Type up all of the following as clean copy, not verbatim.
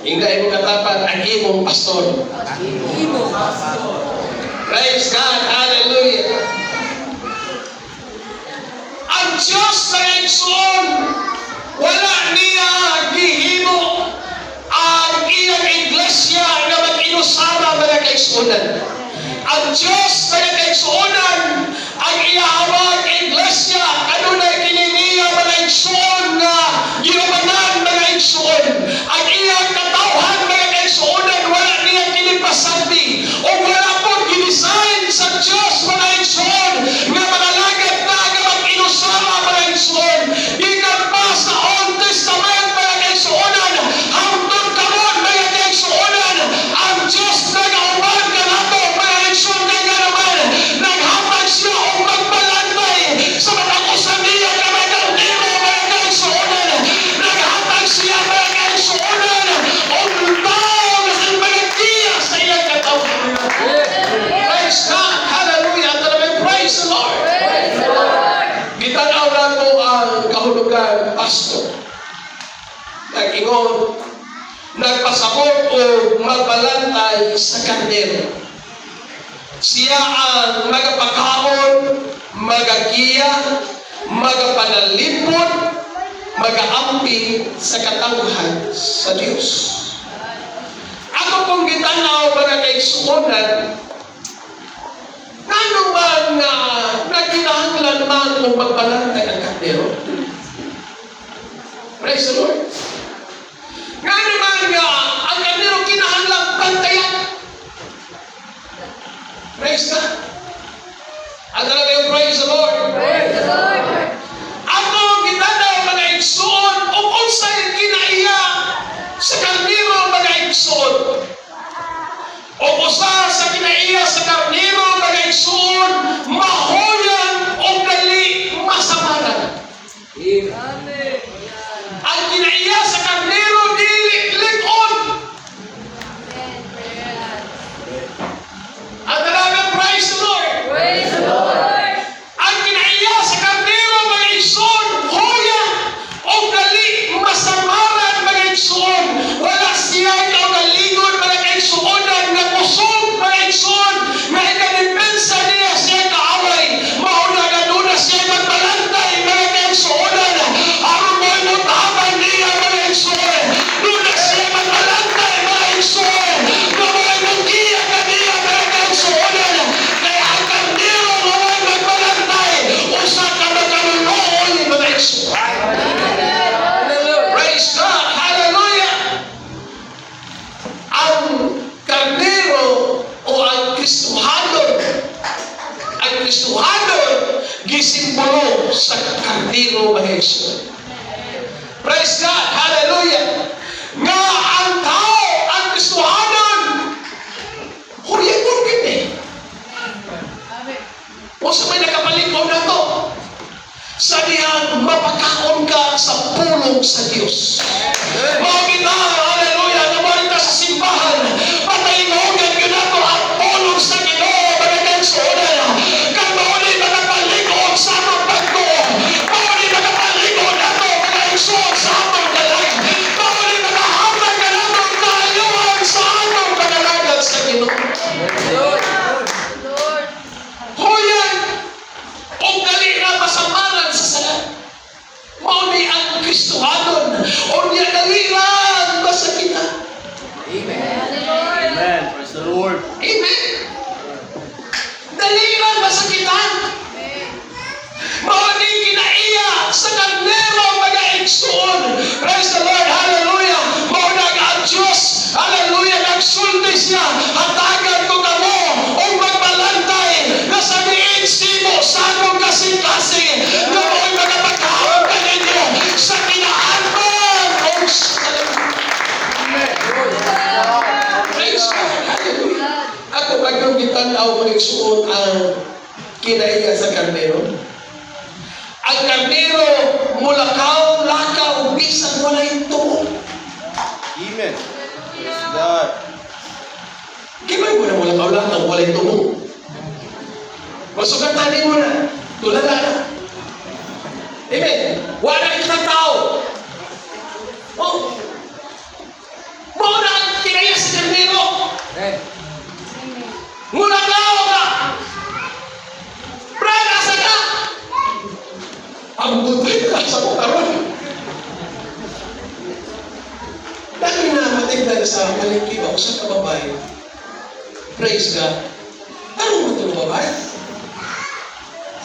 Ingna imong katapad, "Ang imong pastor." Praise God. Hallelujah. Ang Diyos, mga igsoon, wala niya gihimo ang iyang iglesia nga mag-inusara, mga kaigsuonan. Ang Diyos, mga kaigsuonan, ang iyahawag iglesia, kanunay kini niya, mga igsoon, nga giubanan, mga igsoon. Ang iyang katawhan, mga kaigsuonan, wala niya kini pasagdi o wala po gidesign sa Diyos, mga igsoon, nga mangalagad na nga mag-inusara, mga igsoon. Gikan pa sa Old Testament, mga kaigsuonan, hangtod karon, mga kaigsuonan, ang Diyos nagauban kanato, mga igsoon, kay nga naman naghatag siya og magbalantay sa matag usa niya ka mga kardero, mga kaigsuonan. Naghatag siya, mga kaigsuonan, og tao nga sa magagiya sa iyang katawhan. Praise God. Hallelujah. Talagang praise the Lord. Gitanaw na ko ang kahulugan pastor. Nag-ingon, nagpasakop o magbalantay sa kardero. Siya ang magapakaon, magagiya, magapanalipod, magaamping sa katawhan sa Diyos. Ako pong gitanaw, mga kaigsuonan, ngano man nga nagkinahanglan man kung magbalantay ang kardero? Praise the Lord. Ngano man nga ang kardero kinahanglan bantayan? Praise God. Ang talaga yung praise the Lord. Ako gitanaw, mga igsoon, ug unsay kinaiya sa karnero, mga igsoon. O usa sa kinaiya sa karnero, mga igsoon, mahuyan o dali masamaran. Ang kinaiya sa karnero, dili lig-on. Ang talagang praise the Lord. Praise the Lord. Ang kinaiya sa karnero, mga igsoon, huyan o dali masamaran, mga igsoon. Wala siya kaugalingon, mga kaigsuonan, nga kusog, mga igsoon, nga ikadepensa niya siya kaaway. Mao na nga duna siya magbalantay, mga kaigsuonan. Aron mo'y mutabang niya, mga igsoon. Duna siya magbalantay, mga igsoon. Nga mo'y mugiya kaniya, mga kaigsuonan. Kaya ang karnero nga mo'y magbalantay, usa ka makaluluoy, mga igsoon. Praise God. Hallelujah. Ang karnero o ang Kristohanon, gisimbolo sa karnero, mga igsoon. Praise God. Hallelujah. Nga ang tao, ang Kristohanon, huyagon gid eh. O sa may nakapalikaw na to, sa dihang mapakaon ka sa pulong sa Diyos. Mao kita, hallelujah, nga ta sa simbahan, patalingogan yun nato ang pulong sa Ginoo, mga kaigsuonan. Kay mao ni makapalig-on sa atong pagtuo. Mao ni makapalig-on nato, mga igsoon, sa atong kalag. Mao ni makahatag kanato kaayuhan sa atong panalagad sa Ginoo. Lord. Huyan o dali na masamaran sa sala. Mao ni ang Kristohanon. O niya dali lang masakitan. Amen. Amen. Praise the Lord. Amen. Dali lang masakitan. Mao ni kinaiya sa karnero, mga igsoon. Praise the Lord. Hallelujah. Mao na nga ang Diyos. Hallelujah. Nagsulti siya. "Hatagan ko kamo og magbalantay nga sa diin sibo sa akong kasing-kasing nga mo'y magapakaon kaninyo sa kinaanman o sa kalamnan." Praise God. Hallelujah. Ako bagyong gitanaw, mga igsoon, ang kinaiya sa karnero. Ang karnero mulakaw, lakaw, bisan walay tuo. Amen. Praise God. Kibay mo na mulakaw, lakaw, walay tuo. Masugatan mo na. Tulala na. Amen. Wala kitang tao. Oh. sa palengke ba, usa ka babae. Praise God. Ano mo ito babae?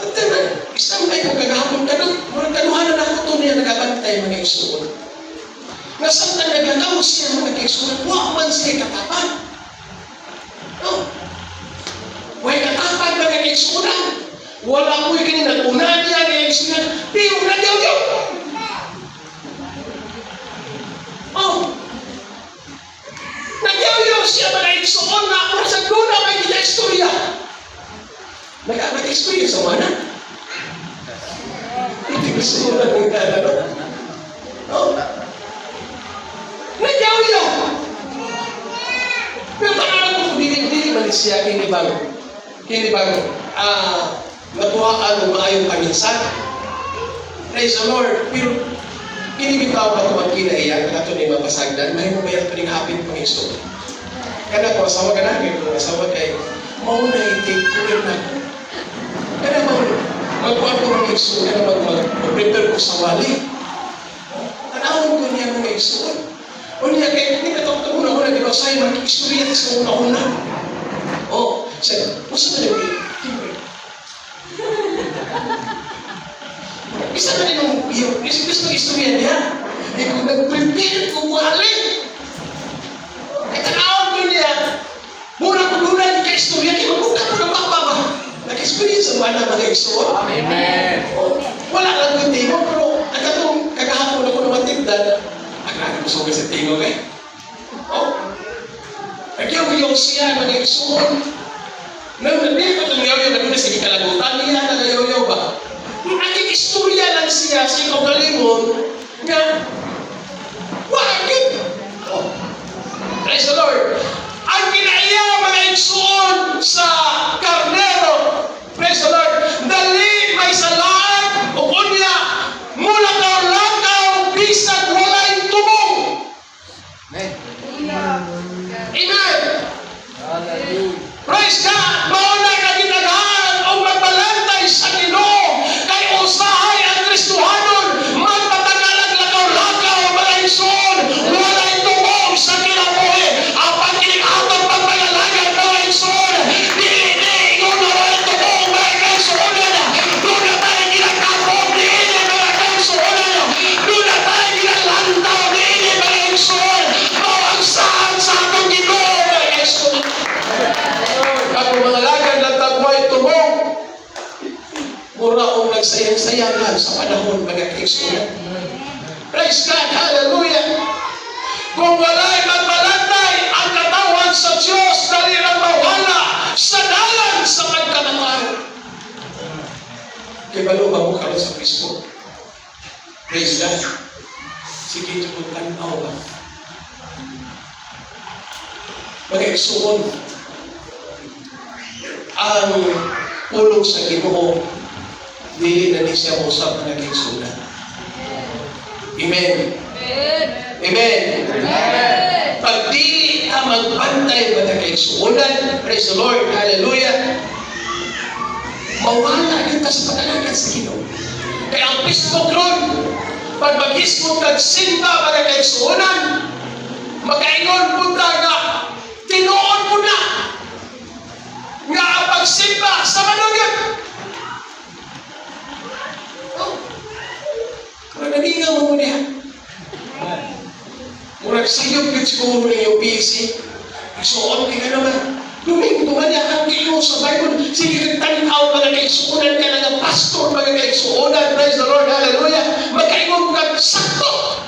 At then, isang ay ko kagahapon, kanang, murag kanuhanan na ako ito niya nagabantay, mga igsuon. Nga samtang naglakaw siya, mga kaigsuonan, wa man siya katapad. No? Way katapad, mga kaigsuonan. Wala mo'y kanina, una niya, mga igsuonan, pero nagyaw-yaw. Oh. Nagyaw-yaw siya, mga igsuon, na mura sa guna, may kita istorya. Nag-experience sa mana? Hindi gusto mo lang ano? No? Nagyaw-yaw. Pero tanawag ko kung dili, dili man siya kini bang nakuhaan og maayong paminsan. Praise the Lord. Pero kini bitaw ba ito ang kinaiya nga ni mapasagdan, mahimo ba ito ning hapit pang igsoon? Kana ko asawa ka na, kay kung asawa kay mao na itig ko na. Kana mo magkuha ko mga igsoon, kana mag-prepare ko sa wali. Tanawon ko niya, mga igsoon. O niya, kay hindi ka tawag una una, di ba, sa'yo, mag-istorya sa una-una. Oh, sabi, usa na yung timbre. Isa na rin yung isa gusto ng istorya niya. Eh, kung nag-prepare ko wali. Ay, tanawon ko niya. Mura ko muna yung ka-istorya, kaya magbuka ko ng papa ba? Nag-experience sa mga mga igsoon. Amen. Oh, wala lang ko tingo, pero ang katong kagahapon ako naman tigdan, ang grabe ko sa tingog eh. Oh, nagyaw-yaw siya, mga igsoon. Nang nandito itong yaw-yaw, naguna sige kalagutan niya, nagayaw-yaw ba? Naging istorya lang siya sa ikaw galingon, nga, wagit! Oh. Praise the Lord! Ang kinaiya, mga igsoon, sa karnero, praise the Lord, dali may salaan, o unya, mulakaw-lakaw, bisag walay tumong. Amen. Amen! Hallelujah. Praise God! Mao na nga gitaghan og magbalantay sa Ginoo kay usahay ang Kristohanon magpatagal ang lakaw-lakaw, mga igsoon, walay tumong sa kinabuhi. Apan kining atong pagpangalagan, mga igsoon, dili ni ingon nga walay tumong, mga kaigsuonan. Duna tay ginakapog niini, mga kaigsuonan. Duna tay ginalantaw niini, mga igsoon. Mao ang saan sa atong Ginoo, mga kaigsuonan. Ang mga lagad ng tagway tumong, mura og nagsayang-sayang lang sa panahon, mga kaigsuonan. Praise God! Hallelujah! Kung walay magbalantay, ang katawan sa Diyos dali lang mawala sa dalan sa pagkamatay. Kay balo ba mo karon sa Facebook? Praise God. Sige, kung tanaw ba? Mga igsuon, ang pulong sa Ginoo dili na ni siya usap mga kaigsuonan. Amen. Amen. Pag dili ka magbantay, mga kaigsuonan, praise the Lord, hallelujah, mawala kita sa pag-alagad sa Ginoo. Kaya ang Facebook ron, pag mag-ismog kag simba, mga kaigsuonan, makaingon po ta nga, tinuod po na, nga ang pagsimba sa manugod. Oh. Murag naningaw mo niya. Murag sayop yun siguro ng iyong PC. Isuot ka naman. Domingo man niya ang ginoo sa Bible. Sige kag tanaw, mga kaigsuonan ka na nga pastor, mga kaigsuonan. Praise the Lord, hallelujah. Magkaingon mo kag sakto.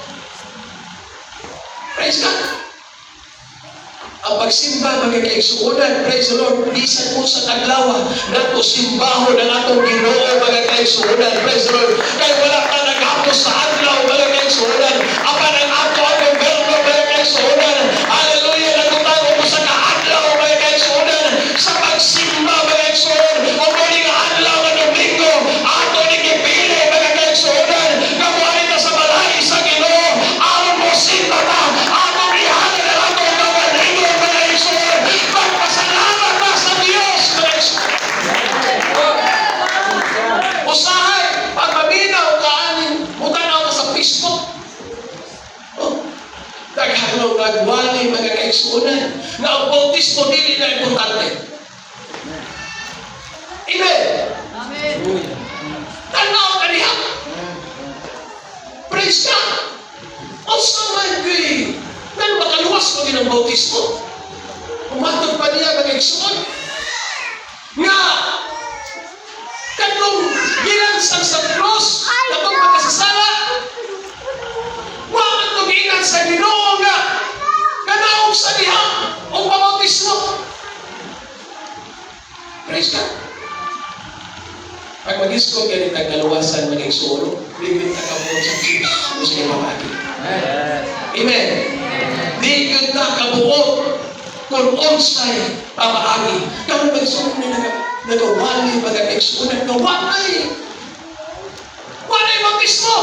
Praise God. Ang pagsimba, mga kaigsuonan, praise the Lord, bisan mo sa adlaw, nato simbahon ang atong Ginoo, mga kaigsuonan, praise the Lord. Kay wala ka naghapos sa adlaw, mga kaigsuonan. Apan ang ato ang gobyerno, mga kaigsuonan, hallelujah, nagutago mo sa kaadlaw, mga kaigsuonan, sa pagsimba, mga kaigsuonan, o mao nga adlaw nga Domingo, ato ni gipili, mga kaigsuonan, nga moari ta sa balay sa Ginoo, aron mo simba ta, atong ihalad ang atong kaugalingon, mga kaigsuonan, magpasalamat ta sa Dios, mga kaigsuonan. Usahay, pag maminaw ka aning, mutanaw ka sa Facebook. Kristiyano nagwali, mga kaigsuonan, nga ang bautismo dili na importante. Amen. Amen. Hallelujah. Tanaw ka niya. Praise God. Unsa man gyud ngan makaluwas mo gyud ang bautismo? Umatod pa niya, mga igsoon, nga katong gilansang sa cross, katong makasasala, wa man to giingan sa Ginoo nga kanaog sa diha og pabautismo. Praise God. Pag mag-isko ganit ang kaluwasan, mga igsoon, di ta kabuot sa Diyos o sa iyang pamaagi. Yes. Amen. Di gyud ta kabuot kung unsay pamaagi. Karon magsuon ni nagawali mga kaigsuonan nga walay bautismo.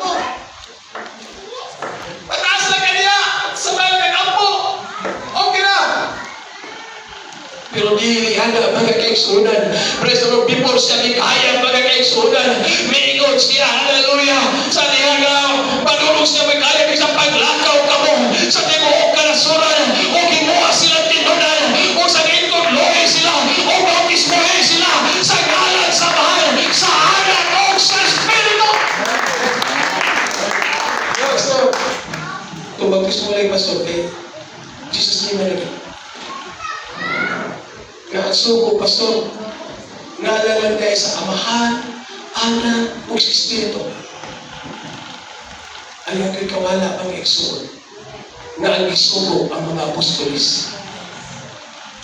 Oh. Pataas lang kaniya sa mga nag-ampo. Okay na. Pero dili ana, mga kaigsuonan. Praise the Lord, before siya mikaya, mga kaigsuonan, miingon siya, hallelujah, sa diha nga padulong siya mikaya sa paglakaw kamo sa tibuok kanasuran o gibuha sila tinunan o sa itudloy sila o bautismohe sila sa ngalan sa Amahan, sa Anak o sa Espiritu. So, kung bautismo lang, pastor, kay Jesus name na lagi. Nga ang sugo, pastor, ngalan kay sa Amahan, Anak, ug sa Espiritu. Ayaw ko'y kawala ang igsuon nga ang isugo ang mga apostolis.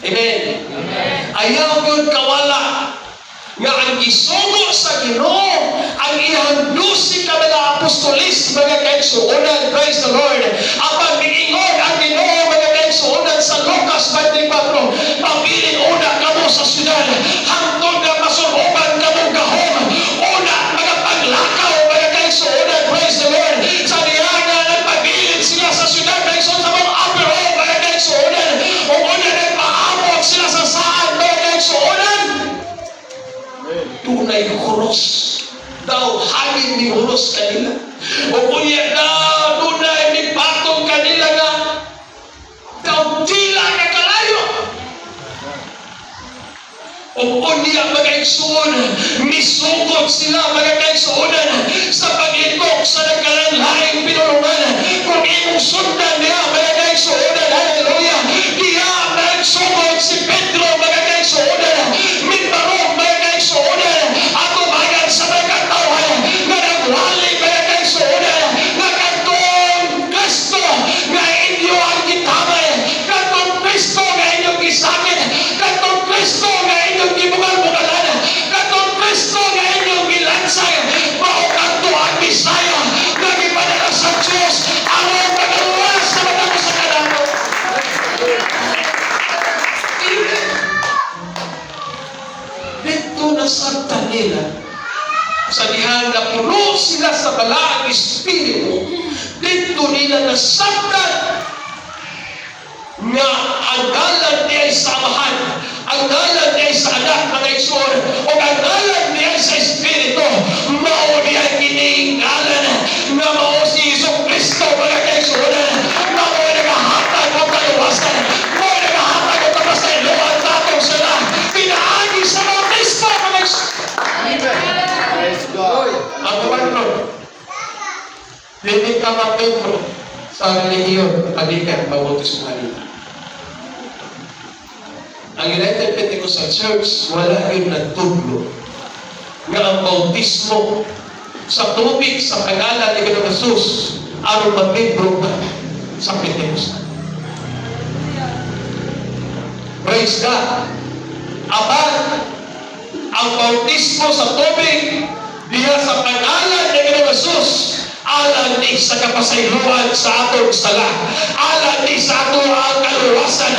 Amen. Ayaw gyud kawala nga ang gisugo sa Ginoo ang iyang 12 ka mga apostolis, mga kaigsuonan. Praise the Lord. Apan miingon ang Ginoo, mga kaigsuonan, sa Lucas 24, "Pabilin una kamo sa syudad hangtod nga masuroban kamo gahom." Una mga paglakaw, mga kaigsuonan. Praise the Lord. Sa diha nga nagpabilin sila sa syudad, mga kaigsuonan, sa mga upper room, mga kaigsuonan, ug una nagpaabot sila sa saan, mga kaigsuonan, dunay huros daw, hangin ni huros kanila, o unya daw dunay mipatong kanila nga daw dila nga kalayo. O unya, mga igsuon, misugod sila, mga kaigsuonan, sa pag-itok sa nagkalain-laing pinulungan. Kung imong sundan niya, mga kaigsuonan, hallelujah, diha nagsugod si Pedro, mga kaigsuonan, minbarog, mga kaigsuonan, atubangan sa mga katawhan nga nagwali, mga kaigsuonan, nga katong Kristo nga inyo ang gitamay, katong Kristo nga inyong gisakit, katong Kristo nga inyong gibugal-bugalan, katong Kristo nga inyong gilansay, mao kadto ang Bisaya nga gipadala sa Diyos aron magaluwas sa mga sa kanato. Amen. Dito nasabtan nila sa diha na puno sila sa Balaang Espiritu, dito nila nasabtan nga ang ngalan niya ay sa Amahan, ang ngalan niya ay sa Anak, mga igsoon, o ang ngalan niya ay sa Espiritu. Mao niya kining ngalan nga mao si Jesu Kristo, mga kaigsuonan, mao nagahatag og kaluwasan, mao nagahatag og kapasayloan natong sala, pinaagi sa bautismo, mga igsoon. Praise God. Ang pangatlo, dili ka mapentro sa relihiyon, alikan mabautismo nila. Ang United Pentecostal Church, wala yun nagtudlo nga ang bautismo sa tubig sa pangalan ni Ginoong Jesus aron mamembro ka sa Pentecostal. Praise God. Apan, ang bautismo sa tubig diha sa pangalan ni Ginoong Jesus alang ni sa kapasayloan sa atong sala, alang ni sa ato ang kaluwasan,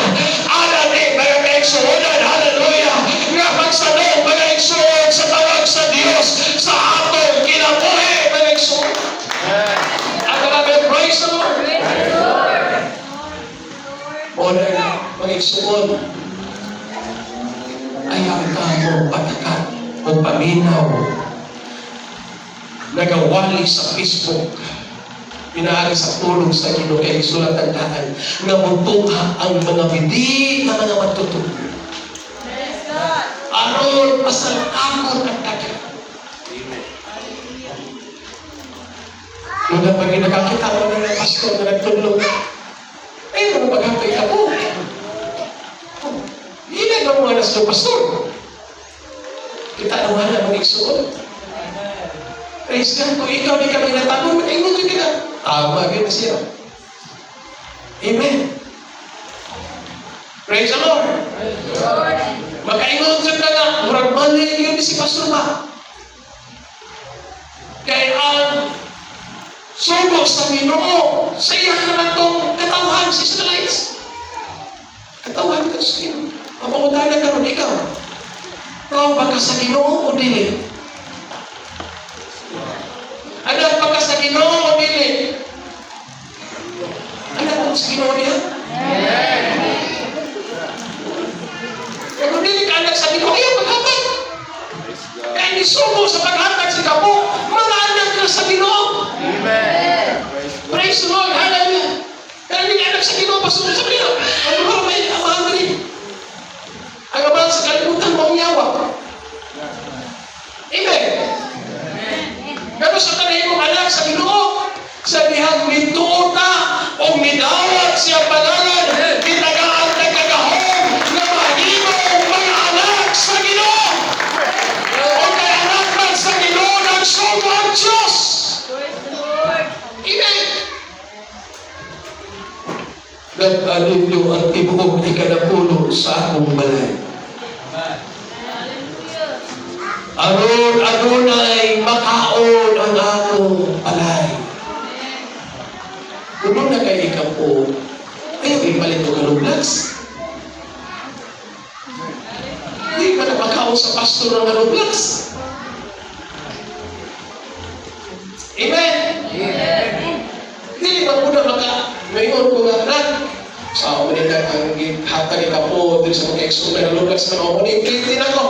alang ni, mga kaigsuonan, hallelujah, nga pagsanong, mga igsuon, sa tawag sa Dios sa atong kinabuhi, mga igsuon. Amen. Ang kalabi, praise the Lord. Praise the Lord. Mao na, mga igsuon, ayaw ka mo patakat o paminaw nagawali sa Facebook. Pinaagi sa pulong sa Ginoo, kay isulat ang daan nga mutuha ang mga bidi nga mga magtutudlo. Praise God. Aron pasalakon ang dagat. Amen. Nung pag nakakita ko ng pastor na nagtudlo, ay, mga paghapay ka po. Hindi na mga nasa pastor. Kita na wala mga igsuon. Praise God. Kung ikaw di kami natanong, mag-ingon ka na. Tama, yun siya. Amen. Praise the Lord. Lord. Makaingon ka na nga, murag mali yun si pastor ba? Kaya ang sugo sa Ginoo sa iyang naman tong katawhan sa Israelites. Katawhan ka sa Ginoo. Ang pangutana karon, ikaw, tao ba ka sa Ginoo o dili? Anak ba ka sa Ginoo o dili? Anak mo sa Ginoo niya? Kaya kung dili ka anak sa Ginoo, ayaw maghatag. Praise God. Kaya nisugo sa paghatag si Kamo, mga anak ka sa Ginoo. Amen. Praise God. Praise the Lord, hallelujah. Pero hindi anak sa Ginoo, pasugo sa Ginoo. Ang mga may amahan rin. Ang amahan sa kalibutan, maong yawa. Amen. Pero sa kanahimong anak sa Ginoo, sa dihang mituo ta o midawat siya pangalan, gitagaan ta kagahom na mahimong mga anak sa Ginoo. O kay anak man sa Ginoo, nagsugo ang Diyos. Praise the Lord. Amen. Nag-alilyo ang tibuok ikanapulo sa akong balay. Hallelujah. Aron adunay makaon ang akong balay. Kung na kay ikapo, ayaw ipalit og hollow blocks. Di ba na makaon sa pastor ng hollow blocks? Amen! Dili ba muna maka, ngayon ko nga, anak, sa ako nila ang hatag ikapo, dili sa mga ex-una na hollow blocks na ako, ni ako.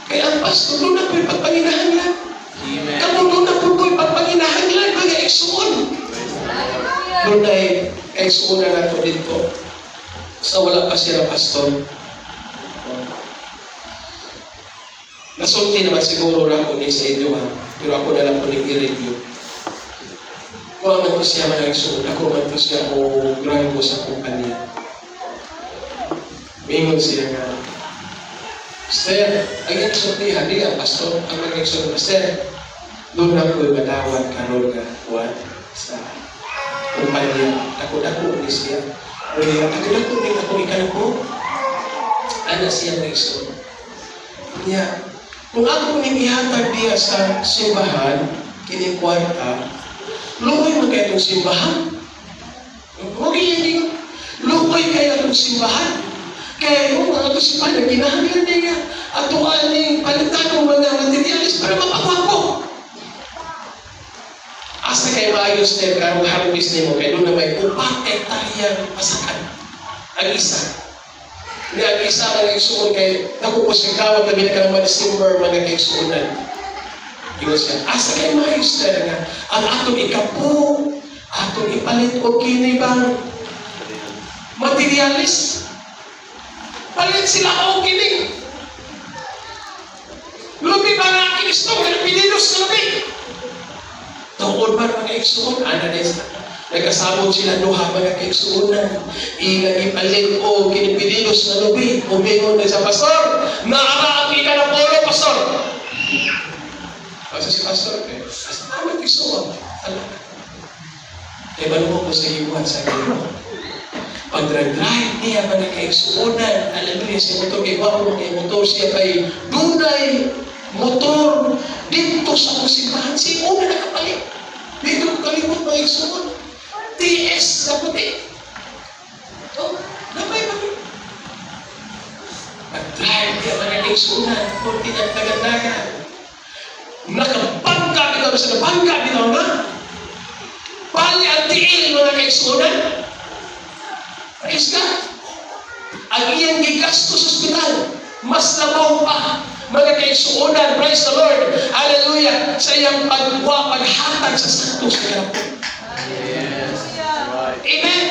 Kaya ang pastor, doon na po'y pagpanginahanglan. Amen. Kamo doon na po ko'y pagpanginahanglan, mga igsuon. Hallelujah. Doon ay igsuon na nato dito. Sa wala pa siya na pastor. Nasulti naman siguro na ako ni sa inyo ha. Pero ako na lang po ni i-review. Kuha man to siya mga igsuon. Ako man to siya o granggo sa kumpanya. Mingon siya nga, "Sir," ang sultihan, di ang pastor, ang mga igsuon, "Sir, doon na ko'y madawat karon nga kuan sa kumpanya. Dako-dako ni siya. Unya, dako-dako ni ako ikanapo." Ana siya mga igsuon. Niya, kung ako ning ihatag diya sa simbahan, kining kwarta, luoy man kaayo itong simbahan. Huwag hindi, luoy kaayo itong simbahan. Kaya yung mga itong simbahan, nagkinahanglan niya, at tuwan ni palitan ng mga materialis para mapagwapo. Asa kay maayos na karong harvest nimo kay doon na may 4 hektaryang pasakan ang isa. Ni ang isa mga igsuon kay naku ko sa kawat labi na karong December mga kaigsuonan. Ingon siya, asa kay maayos na nga ang atong ikapo, atong ipalit og kini bang materialis. Palit sila og kini. Lubi ba nga Kristo, nga pinilos na lubi. Tuod ba mga igsuon? Ana na nagkasabot sila duha mga kaigsuonan. Ilang ipalit o kinipinilos na lubi. Umingon na sa pastor, "Naara ang ikanapulo, pastor." Kasi si pastor, eh, asa tama igsuon. Salamat. Kaya ba ko sa iwan sa Ginoo? Pag-drive niya mga kaigsuonan, hallelujah, si motor kay gwapo kay motor siya kay dunay motor dito sa akong simbahan. Si una nakapalit. Dito ko kalimot mga igsuon. TS na puti. Oh, napay ba? Pag-drive niya mga kaigsuonan, kunti ng tagandagan. Nakabangga bitaw sa nabangga bitaw na. Bali ang tiil mga kaigsuonan. Praise God. Ang iyang gigasto sa ospital, mas labaw pa. Mga kaigsuonan, praise the Lord. Hallelujah. sa iyang pagwa, paghatag sa Santo sa Garapon. Yes. Right. Amen.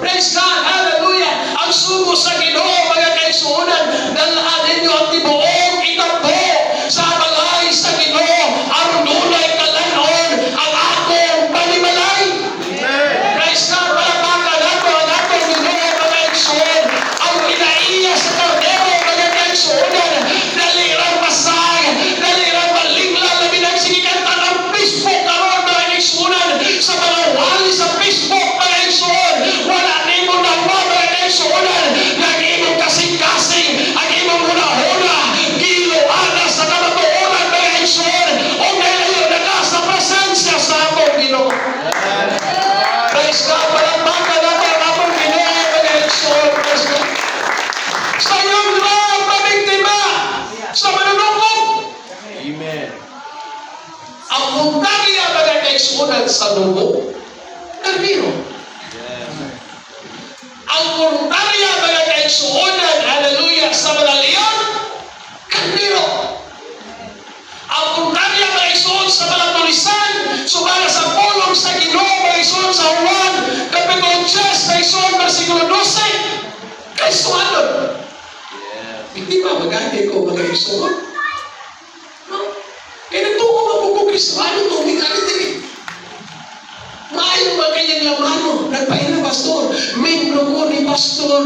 Praise God. Hallelujah. Ang sugo sa Ginoo, mga kaigsuonan, dalaan ninyo ang tibuok itabo sa balay sa Ginoo aron dunay kalan-on ang akong panimalay. Amen. Praise God. Palakpakan nato ang atong Ginoo, mga igsoon. Ang kinaiya sa kardero, mga kaigsuonan, dali rang masag, dali rang malingla, labi nang sigikantan ang Facebook karon, mga igsuonan, sa mga wali sa Facebook, mga igsoon. Wala nimo nawa, mga kaigsuonan, nga ang imong kasing-kasing, ang imong huna-huna, giluana sa kamatuoran, mga igsoon, o nalayo na ka sa presensya sa atong Ginoo. Praise God. Palakpakan nato ang atong Ginoo, mga igsoon. Praise God. Sayon ra pabiktima sa manunukop. Amen. Ang puntarya, mga kaigsuonan, sa lobo, kardero. Yes. Ang puntarya, mga kaigsuonan, hallelujah, sa mga leon, kardero. Ang puntarya, mga igsoon, sa mga tulisan, sumala sa pulong sa Ginoo, mga igsoon, sa Juan, Kapitulo 10, mga igsoon, versikulo 12, Kristohanon. Yes. Hindi ba magagi ko, mga igsoon? No? Kaya nagtuo nga po ko Kristohano, tubig agad eh. Maayo ba kanyang lamano? Nagpaila, pastor. Membro ko ni Pastor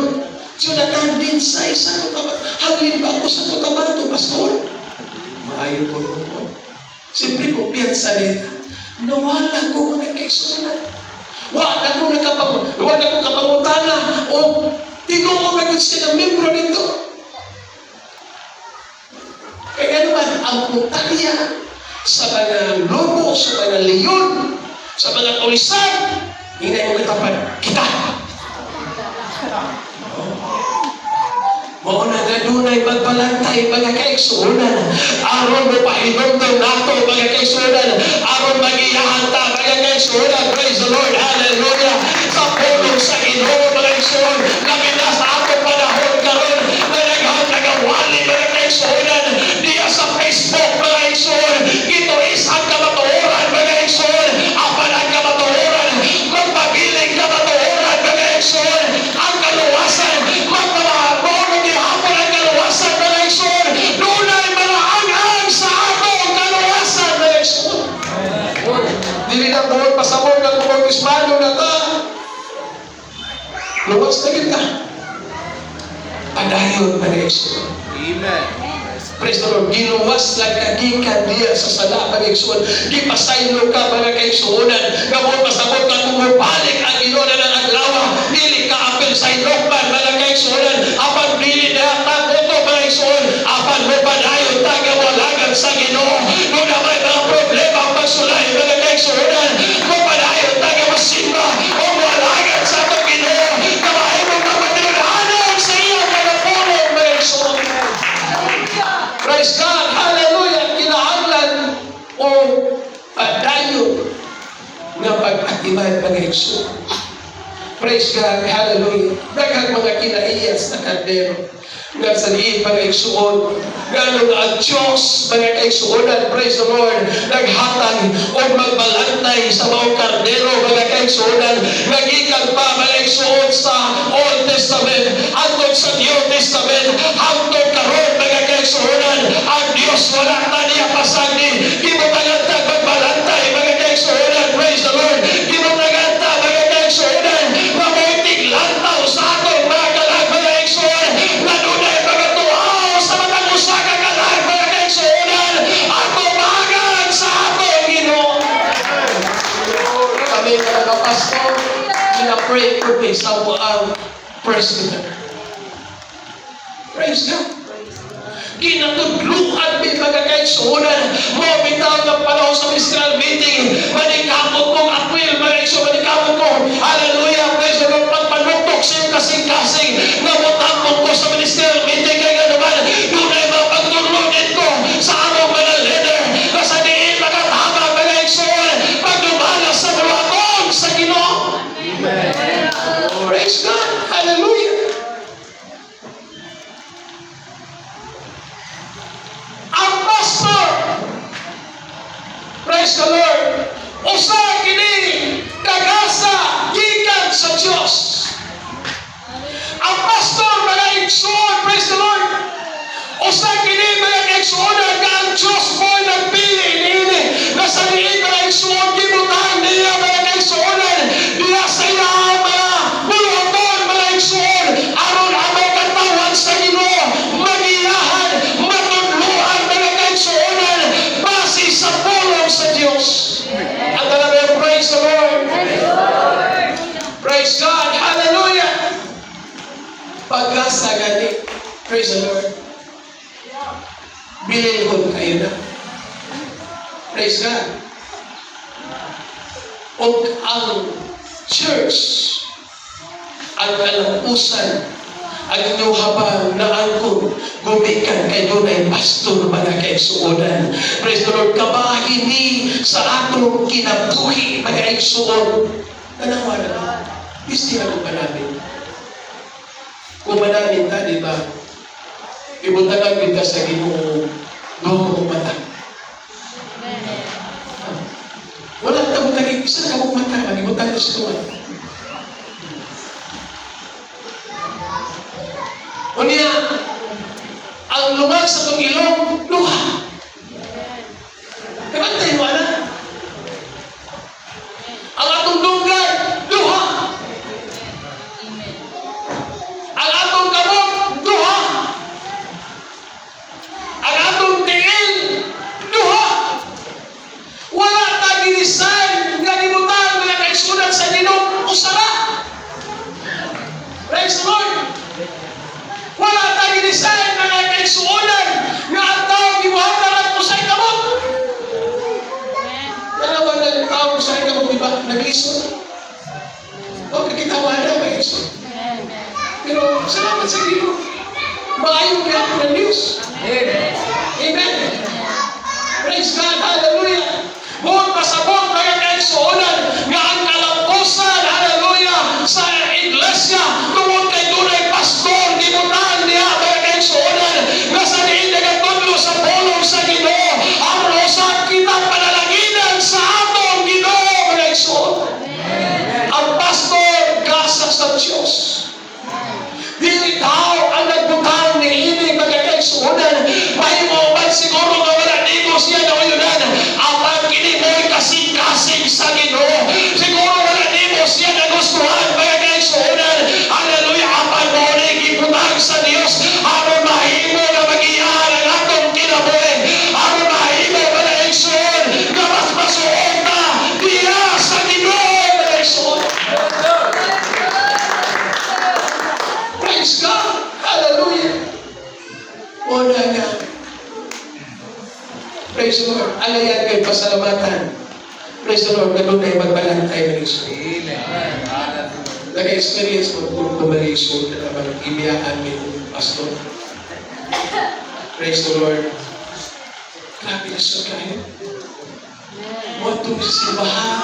Jonathan din sa isang Cotabato. Hangin ba ako sa Cotabato, pastor? Maayo po ko. Siyempre, kumpiyansa nila. Nawala ko, mga kaigsuonan. Wala ko kapangutana o tinuo na yun siya ng membro nito. Kaya naman, ang puntarya sa mga lobo, sa mga leon, sa mga tulisan, hindi mo katapan, kita. Mao na nga dunay magbalantay, mga kaigsuonan, aron mo pahinumdum nato, mga kaigsuonan, aron magiyahan ta, mga kaigsuonan. Praise the Lord, hallelujah, sa pulong sa Ginoo, mga igsoon, labi na sa atong panahon karon na daghang nagawali, mga kaigsuonan, diya sa Facebook, mga igsoon. Gituis ang kamatuoran, mga igsoon, apan ang kamatuoran magpabiling kamatuoran, mga igsoon. Ang kaluwasan magpamahapon gihapon ang kaluwasan, mga igsoon. Dunay mga ang sa atong kaluwasan, mga igsoon. Dili na buot pasabot ng bautismado na ta, luwas na kita. Padayon, mga igsoon. Amen. Praise the Lord. Giluwas lang ka gikan diya sa sala, mga igsoon. Gipasaylo ka, mga kaigsuonan. Nga pasabot ka kung mubalik ang Ginoo na ng adlaw. Dili ka apil sa hinukman, mga kaigsuonan. Apan dili na takoto, mga igsoon. Apan mo padayon ta nga moalagad sa Ginoo. Kung na may mga problema ang pagsulay, mga kaigsuonan, mo padayon ta nga masimba o moalagad sa atong Ginoo. Na mahimong mapatinunahanon sa iyang mga pulong, mga igsoon. Praise God. Hallelujah. Kinahanglan o padayon nga pag-atiman, mga igsoon. Praise God. Hallelujah. Daghang mga kinaiyas na kardero. Nga sa diin, mga igsoon. Ngano nga ang Diyos, mga kaigsuonan, praise the Lord, naghatag o magbalantay sa mga kardero, mga kaigsuonan, nagikan pa, mga igsoon, sa Old Testament, hangtod sa New Testament, hangtod karon, mga kaigsuonan, ang Diyos wala ta niya pasagdi. Gibutangan ta magbalantay, mga kaigsuonan, praise the Lord. Gibutangan ta, mga kaigsuonan, mabuitig lantaw sa atong mga kalag, mga igsoon, na dunay mga tuaw sa matag usa ka kalag, mga kaigsuonan, ako magan sa atong Ginoo. Kami mga pastor, pina-pray ko din sa ang presbyter. Praise God. Ginatudluan mi, mga kaigsuonan mo bitaw ng panahon sa ministerial meeting, manikapot kong akwil, mga igsoon, manikapot ko, hallelujah, praise the Lord, pagpanuktok sa iyong kasing-kasing namutapot ko sa ministerial meeting, kaya nga naman dunay mga pagtudlo dito sa among mga leader na sa diin makatama, mga igsoon, pagdumala sa buhaton sa Ginoo. Amen. Praise God. Hallelujah. Ang pastor Praise the Lord. Bililhon kayo na. Praise God. O ang church, ang kalampusan, ang inyong habang naangkon, gumikan kay dunay pastor, mga kaigsuonan. Praise the Lord. Kabahin ni sa atong kinabuhi, mga igsuon. Tanawa na. Bisti na kung manamin. Kung manamin ta, di ba? Ibutangan kita sa Ginoo, duha ka mata. Amen. Wala ta mo tagi isa ka mong mata, ang ibutang sa tuwan. Unya, ang lungag sa itong ilong, duha. Kabantay mo, ana. Ang atong dunggan, duha. Amen. Ang atong kamot, duha. Ang atong tiil, duha. Wala ta ginisan nga gibutang mga kaigsuonan sa Ginoo, usara. Praise the Lord. Wala ta ginisan mga kaigsuonan nga ang tao gibuhatan ang usay kamot. Amen. Dalawa ng tao usay kamot, di ba? Naglisod. O, kakitawa na, may lisod. Amen. Pero salamat sa Ginoo. Maayong gihapon ang news. Amen. Amen. Praise God. Hallelujah. Buot pasabot, mga kaigsuonan, nga ang kalampusan, hallelujah, sa iglesia tungod kay dunay pastor gibutang niya, mga kaigsuonan, nga sa diin nagatudlo sa pulong sa Ginoo aron usa kita panalanginan sa atong Ginoo, mga igsuon. Ang pastor gasa sa Diyos. Dili tao ang nagbutang ni ini, mga kaigsuonan. Mahimo man siguro nga wala nimo siya nauyunan. Apan kini mo'y kasing-kasing sa Ginoo. Siguro wala nimo siya nagustuhan, mga kaigsuonan. Hallelujah. Apan mao ni gibutang sa Dios aron mahimo nga magiyahan ang atong kinabuhi. Aron mahimo, mga igsuon, nga mas masuot ta diya sa Ginoo, mga igsuon. Praise God. Hallelujah. Una nga. Praise the Lord. Alayan kayo pasalamatan. Praise the Lord. Ganun ay magbalantay ng Iso. Amen. Hallelujah. Nag-experience mo kung kumalisod na naman ibiyaan ni pastor. Praise the Lord. Grabe na siya kayo. Mo itong simbahan.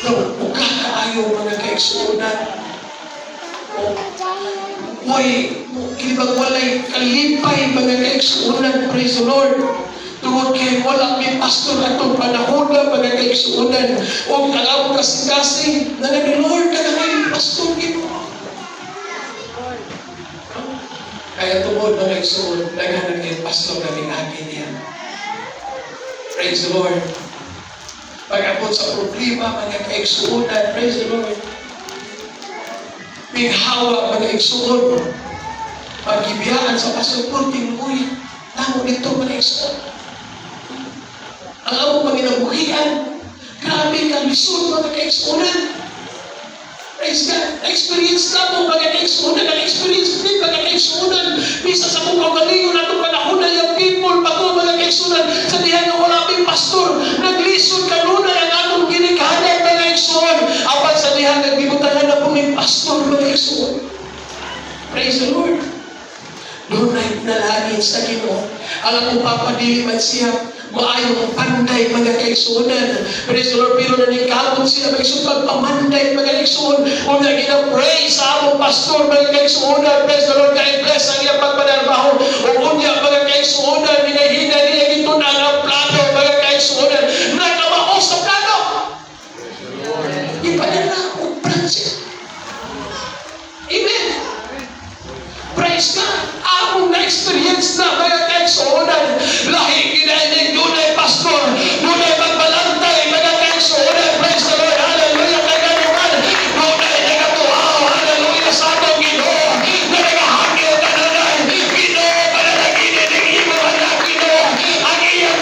No, uka kaayo, mga kaigsuonan. O, way, kinibang walay kalipay, mga kaigsuonan. Praise the Lord. Tungod kay wala may pastor atong panahon na, mga kaigsuonan. O ang among kasing-kasing, nga Lord, kanang pastor Ginoo. Kaya tungod, mga igsuon, naghanap kay pastor na miagi niya. Praise the Lord. Pag-abot sa problema, mga kaigsuonan, praise the Lord. Minghawa, mga igsuon. Pagibiyaan sa pastor, purting uy, tamo dito, mga igsuon. Ang among panginabuhian, grabe ka lisod, mga kaigsuonan. Praise God. Experience na mo, mga kaigsuonan. Ang experience din, mga kaigsuonan. Bisa sa mong kaugalingon atong panahon na yung people pa ko, mga kaigsuonan. Sa dihan nga wala may pastor, naglisod kanunay ang atong ginikanan, mga igsuon. Apan sa dihan nagbibutangan na po may pastor, mga igsuon. Praise the Lord. Dunay nalangin sa Ginoo. Ang akong papa, dili man siya maayong panday, mga kaigsuonan. Praise the Lord, pero naningkamot siya mga igsuon pagpamanday, mga igsuon. Una gina-pray sa among pastor, mga kaigsuonan. Praise the Lord, kay bless ang iyang pagpanarbaho. O unya, mga kaigsuonan, hinahina niya gitun-an ang plano, mga kaigsuonan. Nakamao sa plano. Ipadala og project. Amen. Praise God. Among na-experience na, mga kaigsuonan. Lahi ginaining dunay pastor, dunay magbalantay, mga kaigsuonan. Praise the Lord. Hallelujah. Kay ganuman, dunay nagatuaw. Hallelujah. Sa atong Ginoo. Na nagahangyo kanunay. Ginoo, panalanginin ang imong anak, Ginoo. Ang iyang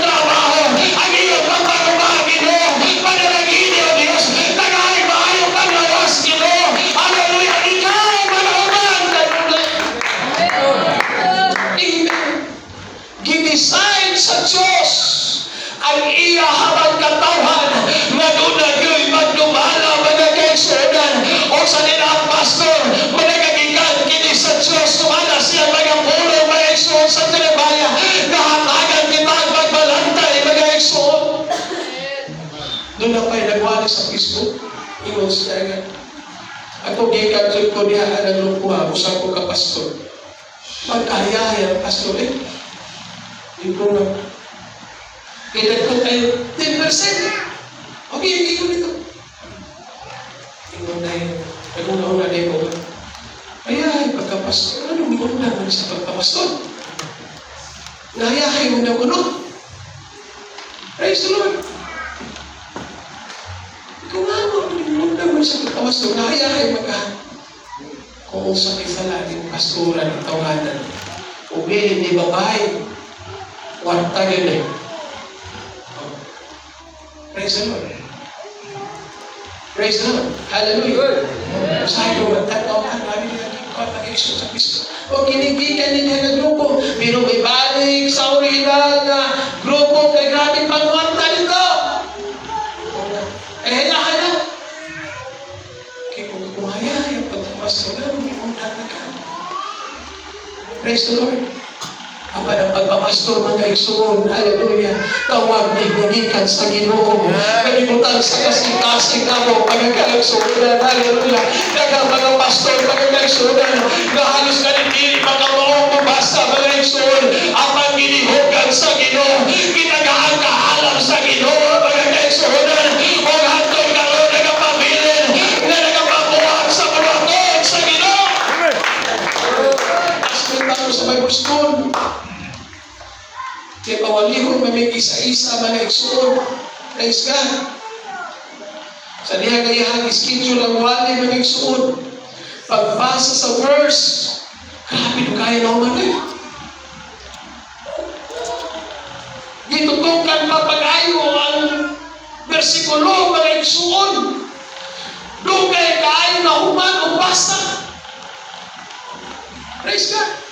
Iyahamang katawhan nga duna gyoy magdumala, mga kaigsuonan, o sa nila ang pastor managagikan kini sa Diyos sumala siya mga pulong, mga igsoon, sa Jeremiah nahatagan kita ang pagbalantay, mga igsoon. Doon na pa'y nagwali sa Facebook, ingon siya nga, "Ako gikan jud ko diha ang grupo ha, usa ko ka pastor. Magkahayahay ang pastor eh. Di ko nga. Edad ko kay 10%. Okay, hindi ko nito." Ingon na yun. Nag-una-una na ko. "Ay, ay, pagkapastor, anong una man sa pagpapastor? Nahayahay mo na ko, no?" Praise the Lord. Ikaw nga mo, una mo sa pagpapastor, nahayahay magka. Kung sa isa yung pastoran, tawanan, ugilin ni babae, kwarta yun eh. Oh. Praise the Lord. Praise the Lord. Hallelujah. Sabi ko, tanaw ka namin nag sa Kristo. O kinigikan nila nga grupo. Pero may balik sa original na grupo kay grabe pangwarta nito. Eh, hayaan na. Kaya kung kumaya, yung pagpapastor na, may na ka. Praise the Lord. Apan ang pagpapastor, mga igsoon, hallelujah, tawag ni gikan sa Ginoo. Kalibutan sa kasing-kasing namo, pagkakaigsuonan, hallelujah. Daghang mga pastor, pagkakaigsuonan, na halos kanindili makamao mabasa, mga igsoon, apan gilihugan sa Ginoo, gitagaan kaalam sa Ginoo, mga kaigsuonan, o hantod karon nagapabilin, nga nagapabuhat sa buluhaton sa Ginoo. Pastor tayo sa Bible School. Kaya pawalihon mamig isa-isa, mga igsoon. Praise God. Sa diha kaya schedule ang wali, mga igsoon. Pagbasa sa verse, grabe do kaya na umano eh. Gitutukan pa pag-ayo ang bersikulo, mga igsoon. Dugay kaayo na human o basa. Praise God.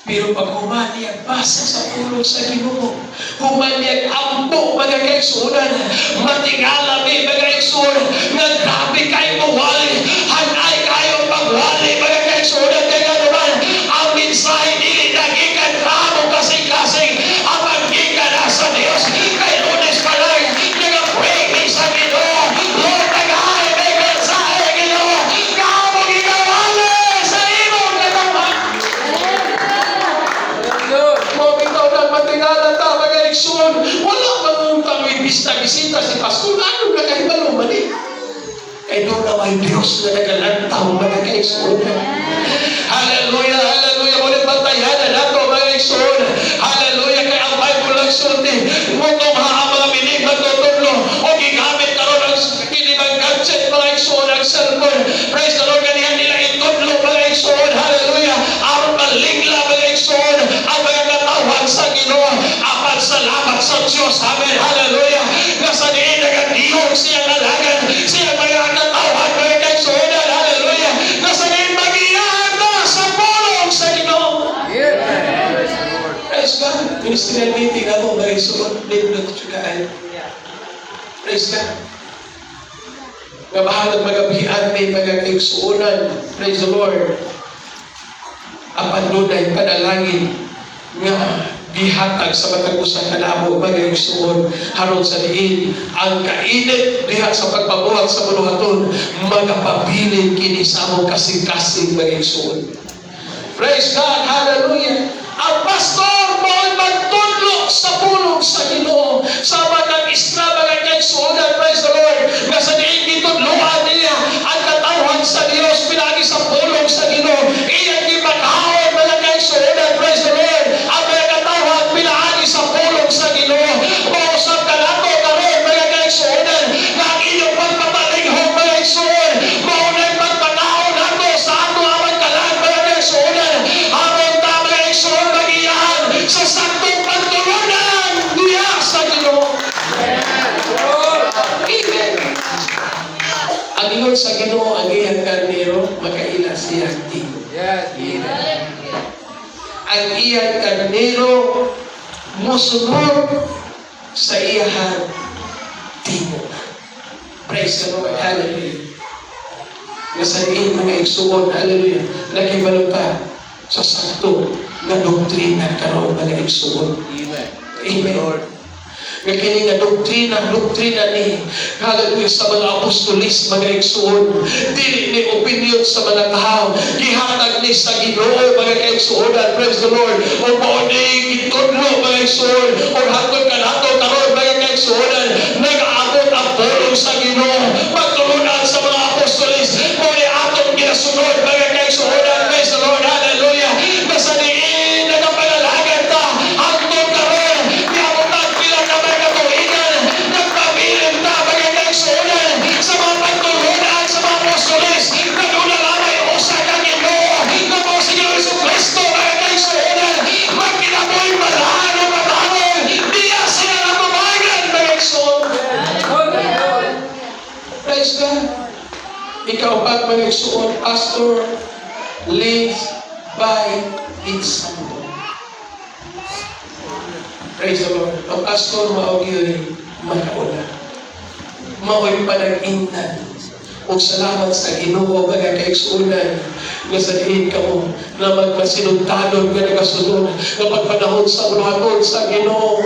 Pero pag human niya basa sa pulong sa Ginoo, human niya ampo, mga kaigsuonan, matingala mi, mga igsoon, nga grabe kayo mawali, hanay kayo pagwali, mga kaigsuonan, kay nga naman, ang mensahe dili nagikan ramo kasing-kasing, apan gikan na sa Dios. Kay Lunes pa lang, nag-pray mi sa Ginoo, "Lord, nag-ay, may mensahe, Ginoo, kamo gigawali sa imong katawhan." Mo bitaw nang matingala ta, mga igsoon. Wala man tang bisita bisita si pastor. Ano nakahibalo man eh? Kay doon na may Diyos na nagalantaw, mga kaigsoon. Hallelujah, hallelujah. Ngunit bantayan na nato, mga igsoon. Hallelujah. Kay ang Bible lang sulti. Mutong ha ang mga binig magtutudlo. O gigamit karon ang kini mga gadget, mga igsoon, ang cellphone. Praise the Lord. Ganihan nila itudlo, mga igsoon. Hallelujah. Aron maligla, mga igsoon, ang mga katawhan sa Ginoo. Apan salamat sa Diyos. Amen. Hallelujah. Nga sa diin nagadihog siyang alagan, siyang mga katawhan, mga kaigsuonan. Hallelujah. Nga sa diin magiyahan na sa pulong sa Ginoo. Praise the Lord. Praise God. Ministerial meeting ako, mga igsoon. Libre ko ay. Praise God. Nga bahalag magabian may mga kaigsuonan. Praise the Lord. Apan dunay panalangin nga gihatag sa matag usa kanamo, mga igsuon, haron sa diin ang kainit diha sa pagpabuhat sa buluhaton magapabilin kini sa among kasing-kasing, mga igsuon. Praise God, hallelujah. Ang pastor mo'y magtudlo sa pulong sa Ginoo sa mga istra, mga kaigsuonan, praise the Lord, nga sa diin gitudloan niya ang katawhan sa Dios pinagi sa pulong sa Ginoo. Iyang gipakaon, mga kaigsuonan, praise the Lord, ang mga katawhan pinaagi sa pulong sa Ginoo. Mausap ka nato karon, mga kaigsuonan, nga ang inyong pagpapalighog, mga igsuon, mao na'y pagpakaon nato sa ato amang kalag, mga kaigsuonan, aron ta, mga igsuon, magiyahan sa saktong pagtulunan diha sa Ginoo. Amen. Ang ingon sa Ginoo, ang iyang karnero makaila siyang tingog. Yes. Amen. Ang iyang karnero mosunod sa Sa iyahang tingog. Praise the Lord. Hallelujah. Nga sa diin, mga igsuon, hallelujah, nakibalo ta sa sakto nga doktrina karon, mga igsuon. Amen. Amen. Lord. Nga kini nga doktrina, doktrina ni, hallelujah, sa mga apostolis, mga igsuon. Dili ni opinion sa mga tao. Gihatag ni sa Ginoo, mga kaigsuonan. Praise the Lord. O mao ni gitudlo, mga igsuon. O hangtod kanato karon, mga kaigsuonan, nag-aabot ang pulong sa Ginoo. Pagtulunan sa mga apostolis, mao ni atong ginasunod, mga kaigsuonan. Praise the Lord. Hallelujah. Basta diin nagapanalangin ta hangtod karon, niabot pila ka mga tuigan, nagpabilin ta, mga kaigsuonan, sa mga pagtulunan sa mga apostolis. Naguna lamay usa ka Ginoo nga mao si Ginoo Kristo, mga kaigsuonan. Magkinabuhi balaan o matarong, diya siya natubangan, mga igsuon. Praise God. Ikaw pa, mga igsuon, pastor leads by example. Praise the Lord. Ang pastor mao gyud makauna. Mao'y panag-ingnan. Ug salamat sa Ginoo, mga kaigsuonan, nga sa diin kamo na magmasinuntanon nga nagasunod nga pagpanahon sa uluhaton sa Ginoo,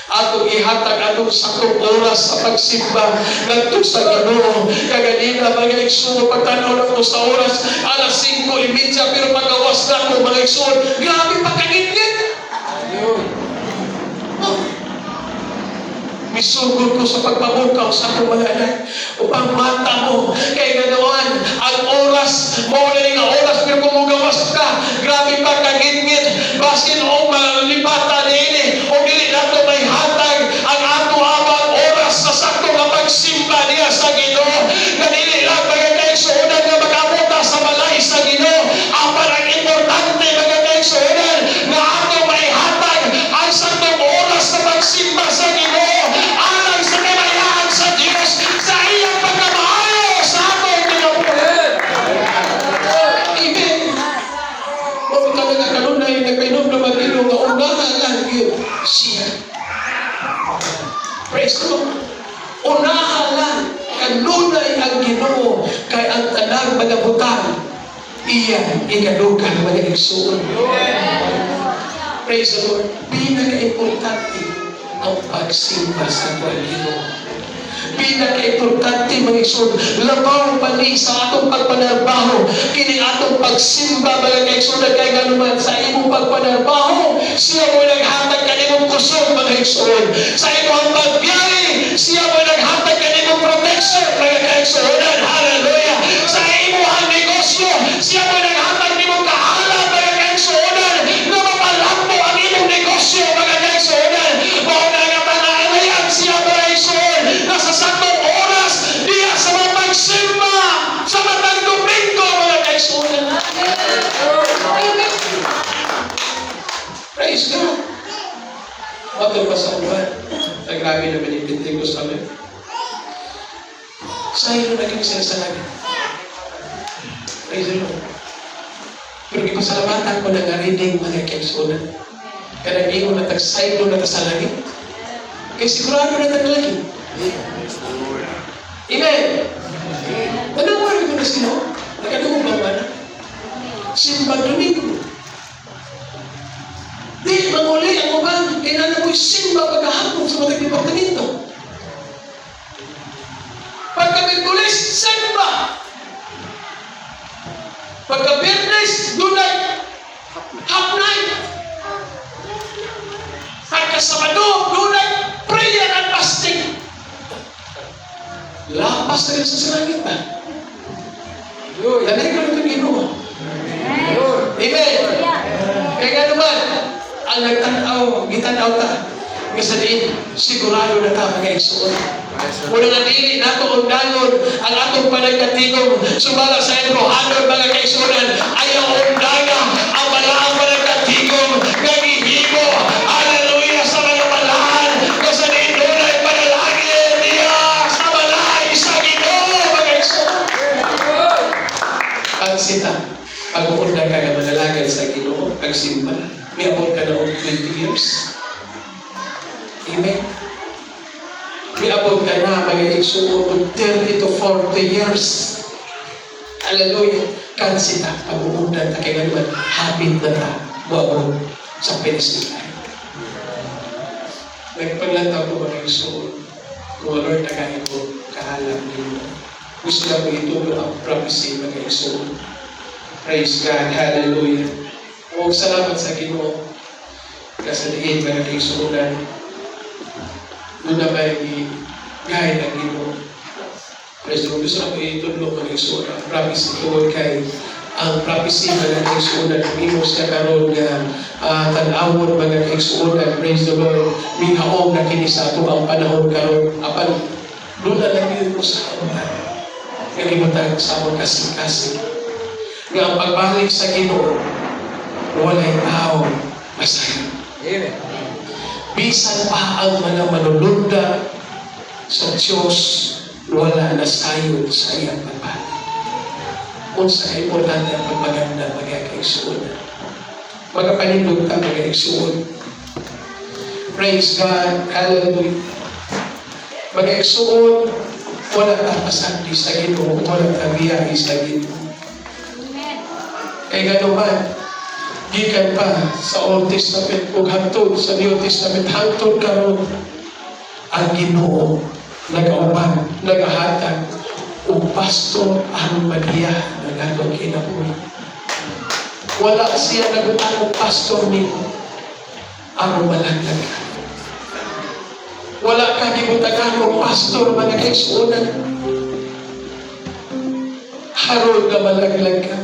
atong ihatag atong saktong oras sa pagsimba ngadto sa Ginoo. Kaganina, mga igsoon, pagtan-aw nako sa oras, alas 5:30, pero paggawas nako, mga igsoon, grabe pa kangitngit. Oh. Misugod ko sa pagpabukaw sa akong mga anak upang mata mo kay ganawan ang oras mo na nga oras, pero kung mugawas ka, grabe pa kangitngit. Basin o malipatan niini o dili nato may hatag ang ato abang oras sa sakto nga pagsimba niya sa Ginoo, nga dili lang, mga kaigsuonan, nga makabota sa balay sa Ginoo, apan ang importante, mga kaigsuonan, nga ato may hatag ang saktong oras sa pagsimba sa Ginoo alang sa kamayaan sa Dios sa iyang pagkamaayo sa atong kinabuhi. Amen. Mao ka nga kanunay nagpainom na mag-Ginoo nga unahan lang gyud siya. Praise the Lord. Unahan lang kanunay ang Ginoo kay ang tanang mga butang iya ikadukan, mga igsuon. Praise the Lord. Pinaka-importante ang pagsimba sa Ginoo. Pinaka-importante, mga igsoon, labaw pa ni sa atong pagpanarbaho, kini atong pagsimba, mga kaigsoon, kay ganuman sa imong pagpanarbaho, siya mo naghatag kanimong kusog, mga igsoon. Sa imong pagbiyahe, siya mo naghatag kanimong protection, mga kaigsuonan. Hallelujah. Sa imong negosyo, siya mo naghatag nimong kaalam, mga kaigsuonan, nga mapalambo ang imong negosyo, mga kaigsuonan. Mao na nga pananayan siya, mga igsoon, nasa saktong oras diya sa mga pagsimba sa matag Domingo, mga kaigsuonan. Amen. Praise God. Matol pa sa uban. Ay, grabe naman yung Pentecost kami. Sa iyo naging siya sa langit. Praise the Lord. Pero gipasalamatan ko na nga reading, mga kaigsuonan. Kaya nag-ingon na tagsaylo na ta sa langit. Kaya sigurado na tag langit. Praise the Lord. Amen. Manawari ko na sila. Nagkadungog ba ba na? Simbang Domingo. Di, manguli ang uban. Kaya na mo'y simba pagkahapon sa mga departamento. Pagka Miyerkules, simba. Pagka Biyernes, dunay half night. Pagka Sabado, dunay prayer and fasting. Lapas na rin sa langit ba? Lanay ko nito Ginoo. Amen. Kaya nga naman, ang nagtanaw, gitanaw ta, nga sa diin, sigurado na ta, mga igsuon. Una nga dili nato undangon ang atong panagkatigom sumala sa Ebrohanon, mga kaigsuonan, ayaw undanga ang balaang panagkatigom nga gihimo, hallelujah, sa mga balaan nga sa diin dunay panalangin niya sa balay sa Ginoo, mga igsuon. Pansita, pag-uundang ka nga manalangin sa Ginoo, pagsimba, miabot ka na og 20 years. Amen. Mag-abot ka na, mga igsuon, og 30 to 40 years. Hallelujah. Kansi ta, pag-uundan ta, kay naman, hapit na ta, moabot sa finishing line. Nagpanglantaw ko, mga igsuon, kung Lord nagahin ko, kaalam ninyo. Gusto lang ko itulong ang prophecy, mga igsuon. Praise God. Hallelujah. O salamat sa Ginoo. Kasi diin, mga kaigsuonan, doon na may guide ang Ginoo. Praise the Lord. Gusto lang ko itudlo, mga igsuonan, ang prophecy tungod kay ang prophecy, mga kaigsuonan, kung imo siya karon nga tan-awon, mga kaigsuonan, praise the Lord, mihaom na kini sa ato ang panahon karon, apan doon na lang yun ko sa kauban nga gibutang sa among kasing-kasing nga ang pagbalik sa Ginoo, walay tao masayod. Amen. Bisan pa ang mga manulunda sa Diyos, wala na sayod sa iyang pagbalik. Unsa ka importante ang pagpaganda, mga kaigsuonan. Magapanindog ta, mga igsuon. Praise God. Hallelujah. Mga igsuon, wala ta pasagdi sa Ginoo, wala ta biyahe sa Ginoo. Amen. Kay ganuman, gikan pa sa Old Testament ug hangtod sa New Testament, hangtod karon, ang Ginoo nagauban, nagahatag og pastor aron magiya ng atong kinabuhi. Wala siya nagbutang og pastor nimo aron malaglag ka. Wala ka gibutangan og pastor, mga kaigsuonan, aron nga malaglag ka.